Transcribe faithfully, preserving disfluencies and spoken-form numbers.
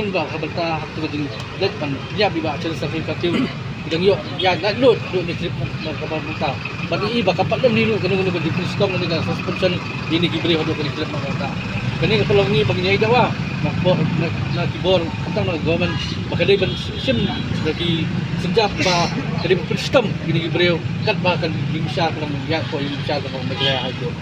don ba ka bynta ha ka jingïaid ban ïa ba Chancellor Sir Fatiu ki dang ïoh ïa na lut lut ne trip na ka bynta. Ban i ba ka pat don ni lut kano kano ka jingpynshitom ne ka suspension ïa kine ki briew haduh ka trip na ka bynta. Kane ka pynlong ngi ba ngi ïa dawa na bor na ki bor tang na government ba ka dei ban shim da ki sienjam ba ka dei ban pynshitom kine ki briew katba kan ïa bishar ka long ïa ko ïa bishar ka long Meghalaya High Court.